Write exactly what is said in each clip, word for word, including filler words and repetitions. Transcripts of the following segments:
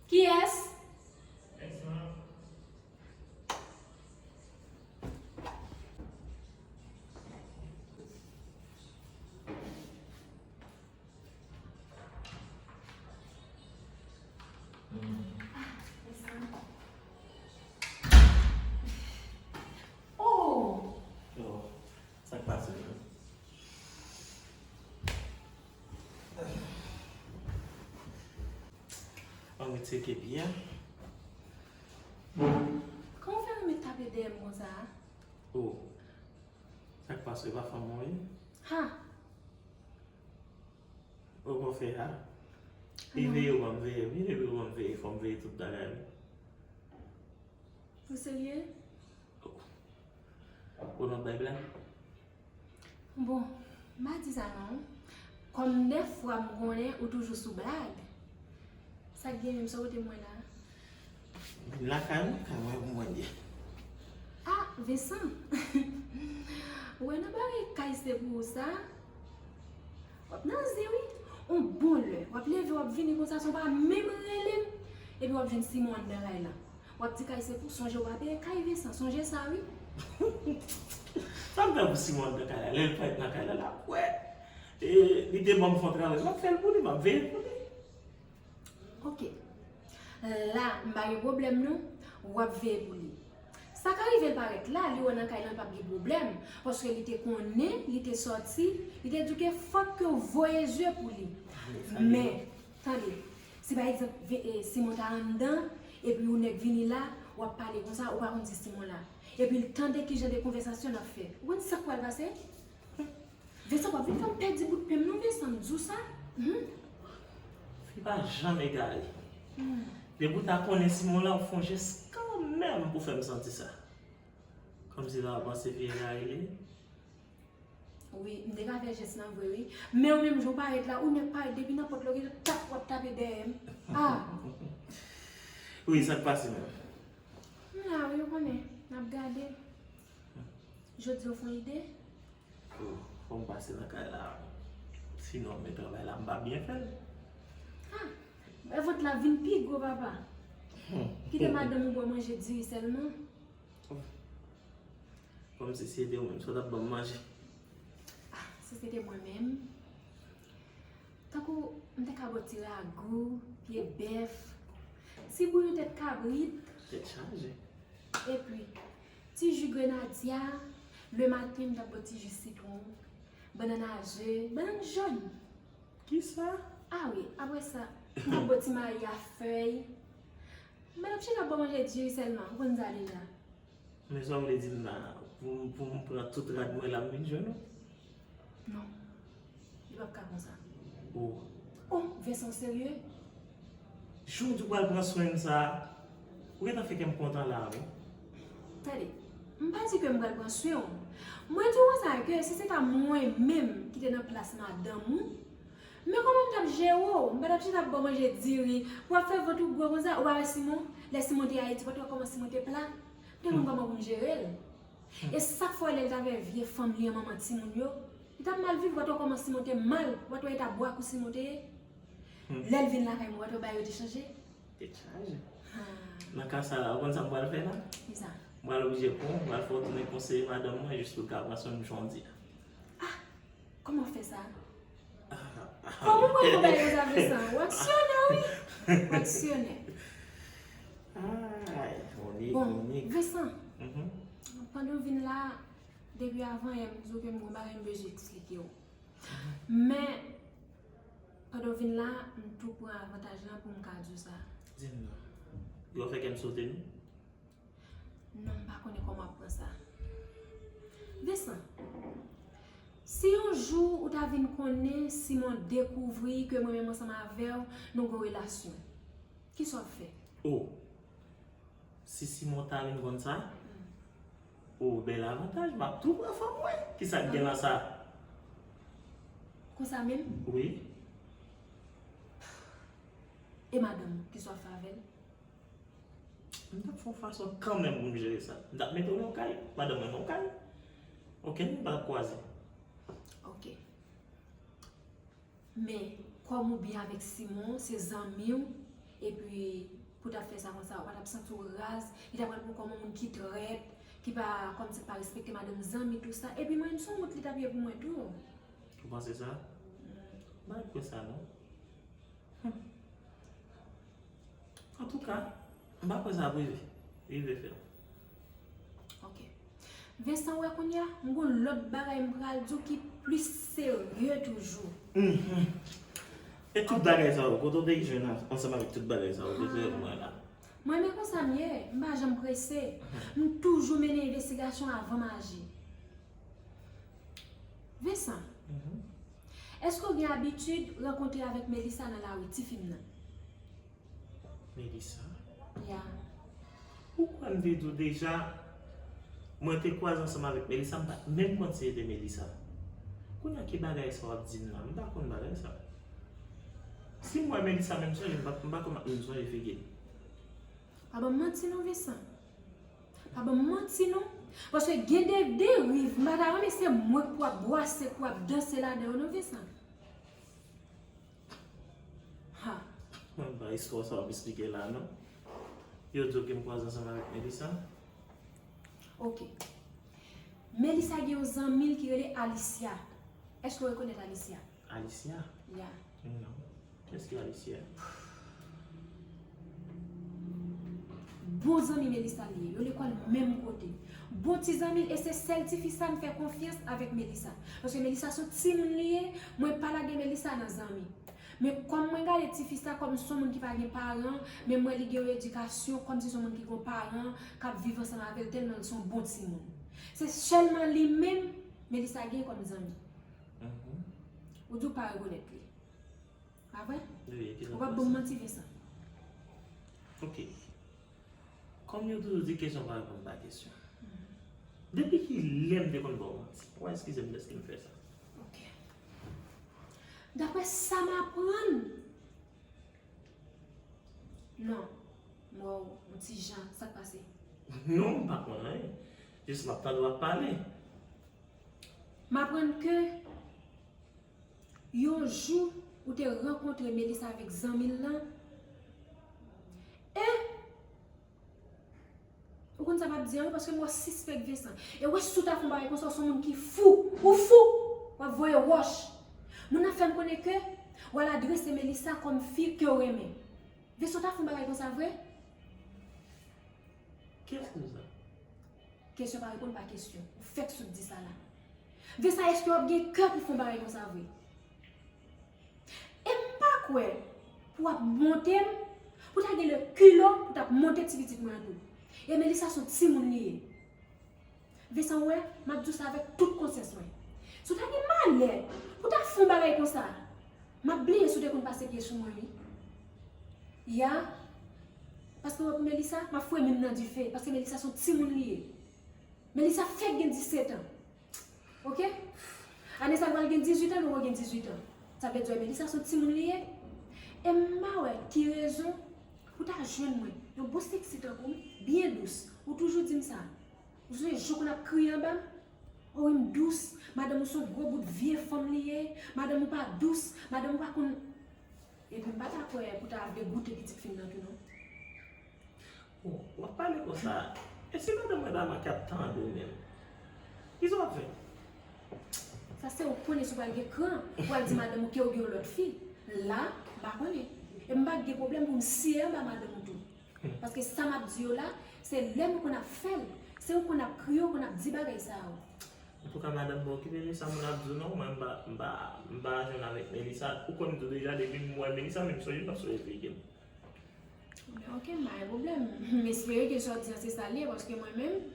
Kiyès? Oh! Oh, sa k pase menm? Ann ret seke byen. Kòman w fè renmen tape dèyè m konsa a? Oh, sa k pase, e pa fanm mwen ye? Ha! Ou konn fè ha? Li veye ou ban m veye, wi, depi ou ban m veye, fò m veye tout bagay, wi. Ou serye? Ou nan bay blag? Bon, m pa di sa non. Kòm dèfwa m konnen ou toujou sou blag. Sa k gen menm, sa w te mwen la? Vin lakay mwen, kay mwen pou mwen ye. Ah, Vincent! Ou wè nan bagay kay se pou ou sa? W ap nan zen wi. On bon lè, w ap leve, w ap vini konsa san w pa menm rele m. Epi w ap jwenn Simon anndan kay la. W ap di kay se pou, sonje w pa peye kay Vincent, sonje sa wi. Sa m fè pou Simon anndan kay la, lè l parèt nan kay la, l ap wè. E, li te ban m fon travay, m ap fè l pou li, m ap veye pou li. Ok. La, m pa gen pwoblèm non, w ap veye pou li. Sa ka rive l parèt la, li wè nan kay lan l p ap gen pwoblèm, paske li te konnen, li te sòti, li te di w ke fòk ke w voye zye pou li. Men, tande, si pa egzanp, ve- e, Simon ta anndan, epi yon nèg vini la, w ap pale konsa, ou pa konn si Simon la. Epi l tande ki jan de konvèsasyon n ap fè. Ou konn sa k pral pase? Vincent, w ap vin fè m pèdi bout pen m non, Vincent, m di w sa. Hmm. Fi pa janm egare. Hmm. Depi w ta konnen Simon la, w fè yon jès kanmenm pou fè m santi sa. Kòmsi w ta panse fi egare li ye. Wi, m te ka fè jès lan vre wi. Men ou menm jan w parèt la, ou nèk parèt depi nan pòt la, w gen tap w ap tape dèyè m. Ah! Wi, sa k pase menm? M la wi, ou konnen, n ap gade. Jodi w fè yon ide? Oh, fò m pase nan kay la. Sinon, men travay la, m pa byen fè l. Ah, men vant la vin pi gwo, papa. Hmm. Kite madanm ou ba w manje diri sèlman. Oh. Kòmsi se te ou menm, sa w t ap ban m manje? Ah, si se te mwen menm. Tankou m te ka ba w ti ragou, pye bèf, ti bouyon tèt kabrit. Tèt chaje. Epi, ti ji grenadya, lematen m t ap ba w ti ji sitwon, bannann a je, bannann jòn. Kisa? Ah wi, apre sa, m t ap ba w ti mayi a fèy. M pa t ap chita ba w manje diri sèlman, ou konn sa deja. Men sa w vle di m la, pou m, pou m pran tout rad mwen la, m vin jwenn ou? Non. Li p ap ka konsa. Oh. Oh, Vincent, w serye? Jou w di w pral pran swen m sa, ou gentan fè kè m kontan la, wi. Tande, m pa di ke m pral pran swen w. Mwen di w konsa ke si se ta mwen menm ki te nan plas madanm ou, men kòman m t ap jere w? M pa t ap chita ap ba w manje diri, w ap fè vant ou gwo konsa, ou pa wè Simon? Lè Simon te Ayiti, w pa t wè kòman Simon te pla? M te konn kòman pou m jere l. E sa k fè w wè lè l t avè vye fanm li an, manman timoun yo, li t ap mal viv, w pa t wè kòman Simon te mal, w pa t wè eta bwa kou Simon te ye. Lè l vin lakay mwen, w pa t wè bagay yo te chanje? Tèt chaje. Ah. Nan ka sa la, ou konn sa m pral fè la? Kisa? M pral oblije pran w, m pral fè w tounen konseye madanm mwen jis pou l ka pran swen m jan w di a. Ah! Kòman w fè sa? Ah, ah, kòman w pral fè bagay konsa, Vincent? W aksyonè, wi! W aksyonè. Ay, ironik, bon, ironik. Vincent, mhm, pandan w vin la, depi avan yè, m di w ke m gon bagay m bezwen eksplike w. Men, pandan w vin la, m tou pran avantaj lan pou m ka di w sa. Di m non. Yo fè kè m sote, non? Non, m pa konnen kòman w ap pran sa. Vincent, si yon jou ou ta vin konnen Simon dekouvri ke mwen menm ansanm avè w, nou gen yon relasyon, kisa w ap fè? Oh, si Simon ta vin konn sa? Mm. Oh, bèl avantaj, m ap tou pran fanm mwen. Kisa k gen nan sa? Konsa menm? Wi. E madanm ou, kisa w ap fè avè l? M t ap fè yon fason kanmenm pou m jere sa. M t ap mete w nan yon kay, madanm mwen nan yon kay. Okenn moun pa t ap kwaze. Ok. Men, kòm ou byen avèk Simon, se zanmi w, Epi, pou w t ap fè sa konsa, ou pa t ap santi w raz, li t ap pran pou w kòm yon moun ki trèt, ki pa, kòmsi pa respekte madanm zanmi, tou sa. Epi mwen, se yon wont li t ap ye pou mwen tou. Ou panse sa? M pa kwè sa, non. Antouka, m pa kwè sa ap rive, rive fèt. Ok. Vincent, wè kounye a, m gon lòt bagay m pral di w ki plis serye toujou. Mhm. E tout bagay sa yo, kote w te jwenn an-, ansanm avèk tout bagay sa yo, kote w jwenn la? Mwen, men konsa m ye, m pa janm prese. M toujou mennen envestigasyon avan m aji. Vincent, mhm, èske w gen abitid rankontre avèk Melissa nan lari, tifi m nan? Melissa? Ya. Ou kwè m te di w deja, mwen te kwaze ansanm avèk Melissa, m pa t menm konn si se te Melissa. Kounye a ki bagay sa w ap di m la? M pa konn bagay sa. Si m wè Melissa menm sonje, m pa, m pa konn menm sonje figi l. Pa ban m manti non, Vincent. Pa ban m manti non. Paske gen de deriv, m pa ta renmen se mwen k pou ap bwase, k pou ap danse ladan yo non, Vincent. Ha. Mwen pa istwa sa w ap esplike la non. Yo di w ke m kwaze ansanm avèk Melissa. Ok. Melissa gen yon zanmi l ki rele Alicia. Èske w rekonèt Alicia? Alicia? Ya. Non. Kiyès ki Alicia? Bon zanmi Melissa li ye. Yo lekòl menm kote. Bon ti zanmi l, e se sèl tifi sa m fè konfyans avèk Melissa. Paske Melissa se yon timoun li ye, mwen pa lage Melissa nan zanmi. Men kòm mwen gade tifi sa kòm se yon moun ki pa gen paran, men m wè li gen yon edikasyon kòmsi se yon moun ki gen yon paran k ap viv ansanm avè l tèlman l se yon bon timoun. Se sèlman li menm Melissa gen kòm zanmi. Mhm. Ou di w pa rekonèt li. Pa vre? Wi, ki lòt pase? Ou p ap ban m manti, Vincent. Ok. Kòm yo toujou di, kesyon pa reponn pa kesyon. Mhm. Depi ki lè m te konn ba w manti? Ou eskize m dèske m fè sa. Ok. Daprè sa m aprann, non. M wè w yon ti jan. Sa k pase? Non, m pa konn anyen. Jis m ap tande w ap pale. M aprann ke yon jou ou te rankontre Melissa avèk zanmi l lan. E ou konn sa m ap di an wi, paske m wè w sispèk Vincent. E w wè si w ta fè yon bagay konsa, w se yon moun ki fou. Ou fou! W ap voye wòch. Moun nan fè m konnen ke w al adrese Melissa kòm fi ke w renmen. Vincent, w ta fè yon bagay konsa vre? Kiyès ki di sa? Kesyon pa reponn pa kesyon. Ou fèk sot di sa la. Vincent, èske w ap gen kè pou fè yon bagay konsa vre? E m pa kwè pou w ap monte m, pou w ta gen le kilo pou w t ap monte ti pitit mwen an tou. E Melissa se yon timoun li ye. Vincent, w wè, m ap di w sa avèk tout konsyans mwen. Si w ta gen malè pou w ta fè yon bagay konsa, m ap bliye si w te konn pase pye sou mwen, wi. Ya. Paske w wè pou Melissa, m ap foure men m nan dife, paske Melissa se yon timoun li ye. Melissa fèk gen disèt an. Ok? Ane sa l pral gen dizuit an, nou gen dizuit an. Sa vle di Melissa se yon timoun li ye. E m pa wè ki rezon pou ta jwenn mwen, yon bon seksi tankou m, byen dous. Ou toujou di m sa. Ou sonje jou konn ap kriye anba m? O wi, m dous. Madanm ou se yon gwo bout vye fanm li ye. Madanm ou pa dous. Madanm ou pa konn. Epi m pa ta kwè pou ta vle goute pitit fi m nan tou non. Bon, w ap pale konsa. E si madanm mwen daman k ap tande w menm? Kisa w ap fè? Sa se ou konnen si w pral gen kran pou al di madanm ou ke w gen yon lòt fi. La, m pa konnen. E m pa gen pwoblèm pou m siye anba madanm ou tou. Paske sa m ap di yo la, se lè m konn ap fè l, se ou konn ap kriye, ou konn ap di bagay sa yo. Antouka, madanm, pa okipe de sa moun ap di w non, mwen m pa, m pa, m pa jwenn avèk Melissa. Ou konn tou deja, depi m wè Melissa, menm sonje m ap sonje figi m. Ok, m pa gen pwoblèm. M espere ke sa w di a se sa l ye, paske mwen menm,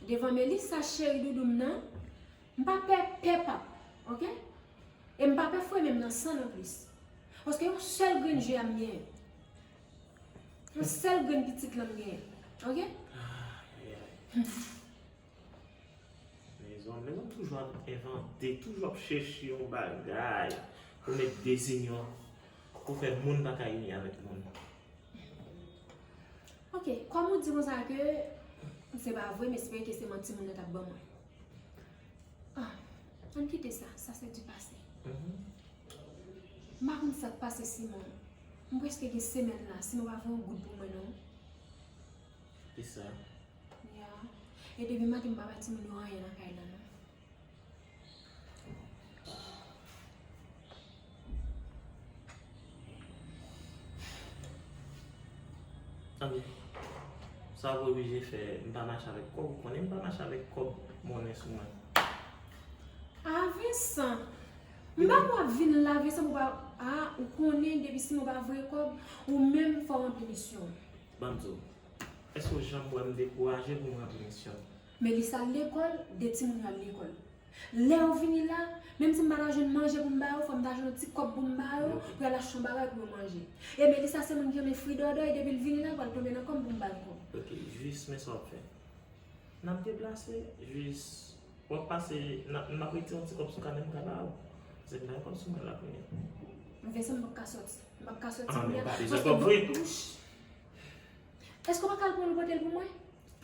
devan Melissa cheri doudou m nan, m pa pè pè pap, ok? E m pa pè foure men m nan san non plis. Paske yon sèl grenn je a m genyen. Yon sèl grenn pitit lan m genyen. Ok? Ay, ay. Mezanmi, mezanmi toujou ap envante, toujou ap chèche yon bagay pou met dezinyon, pou fè moun pa ka ini avèk moun. Ok, kòm ou di konsa ke se pa vre, m espere ke se manti moun nan t ap ban mwen. Ah, ann kite sa, sa se du passé. Mhm. M pa konn sa k pase Simon. M prèske gen semèn la, Simo pa voye yon goud pou mwen non. Kisa? Ya. E depi maten m pa bay timoun yo anyen nan kay la non. Anben, sa w oblije fè, m pa mache avèk kòb, ou konnen m pa mache avèk kòb monnen sou mwen. A Vincent, m pa pou ap vin la Vincent pou pa, a, ou konnen depi Simo pa voye kòb, ou menm fò w ranpli misyon w. Ban m di w, èske w janm wè m dekouraje pou m ranpli misyon m? Melissa al lekòl, de timoun yo al lekòl. Lè ou vini la, menm si m pa ta jwenn manje pou m ba yo, fò m ta jwenn yon ti kòb pou m ba yo, pou y al achte yon bagay pou yo manje. E Melissa se moun ki renmen fridòdòy, depi l vini la, l pral tonbe nan kò m pou m ba l kòb. Ok, jis men sa w ap fè. N ap deplase, jis w ap pase, n ap, m ap retire yon ti kòb sou kanè m ka ba w. Paske m pa gen kòb sou mwen la kounye a. Vincent, m p ap ka sòti. M p ap ka sòti kounye a. Ah, men pa bezwen kòb vre. Èske w pa ka al pran l pote l pou mwen?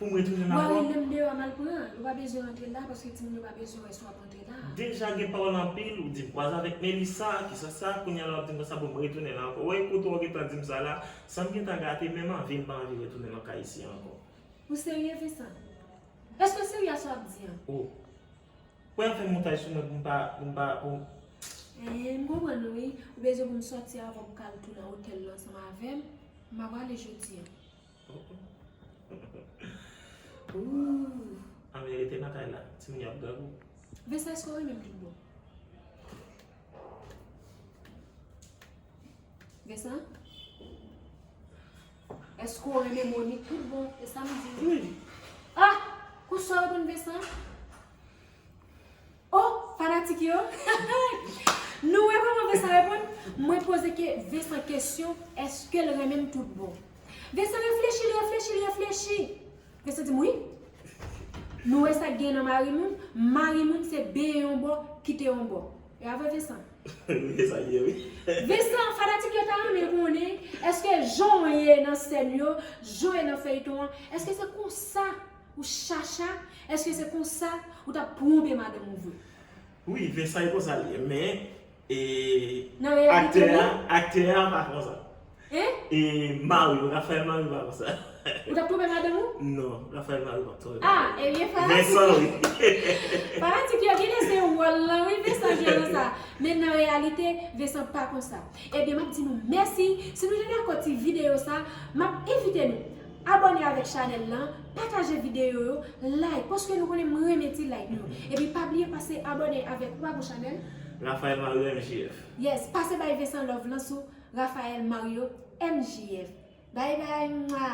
Pou m retounen la ankò? Ou pa rele m deyò a m al pran l. Ou pa bezwen rantre la paske timoun yo pa bezwen wè si w ap rantre la. Deja gen pawòl anpil, ou di m kwaze avèk Melissa, kisa sa, kounye a la w ap di m konsa pou m retounen la ankò. Ou wè kote w gentan di m sa la, san m gentan gate menm anvi, m pa anvi retounen nan kay isi a ankò. Ou serye, Vincent? Èske w serye a sa w ap di an? Oh. Ou wè ap fè montaj sou mwen pou m pa, pou m pa, pou Eh, m konprann ou wi. Ou bezwen pou m sòti avè w pou m ka al tou nan otèl la ansanm avè m. M pa prale jodi a. Ooh. Anben rete nan kay la. Timoun yo ap grangou. Vincent, èske w renmen m tout bon? Vincent? Èske w renmen Monique tout bon? E sa m di. Wi. Ah! Konsa w reponn Vincent? Oh, fanatik yo! Nou wè kòman Vincent reponn? Mwen poze ke Vincent kesyon, èske l renmen m tout bon? Vincent reflechi, l reflechi, l reflechi. Vincent di m, wi. Nou wè sa k gen nan mari moun? Mari moun se benyen yon bò, kite yon bò. E avè Vincent? Wi, sa k ye, wi. Vincent, fanatik yo ta renmen konnen, èske jan w ye nan sèn yo, jan w ye nan feyton an, èske se konsa ou chacha, èske se konsa ou t ap twonpe madanm ou vre? Wi, Vincent, e konsa l ye, men, e, Nan reyalite, aktè a, wi. Aktè a pa konsa. Hein? E Mario, Raphaël Mario pa konsa. Ou t ap twonpe madanm ou? Non, Raphaël Mario pa twonpe madanm. Ah, ebyen, fanatik. Vincent, wi. Fanatik yo, genlè se wòl lan, wi, Vincent gen nan sa. Men nan reyalite, Vincent pa konsa. Ebyen, m ap di nou mèsi. Si nou te dakò ti videyo sa, m ap envite nou abòne avèk chanèl lan, pataje videyo yo, like, paske nou konnen m renmen ti like nou. Epi pa bliye pase abòne avèk ou pa pou chanèl Raphaël Mario M J F. Yes, pase bay Vincent love lan sou Raphaël Mario M J F. Bye bye, mwa.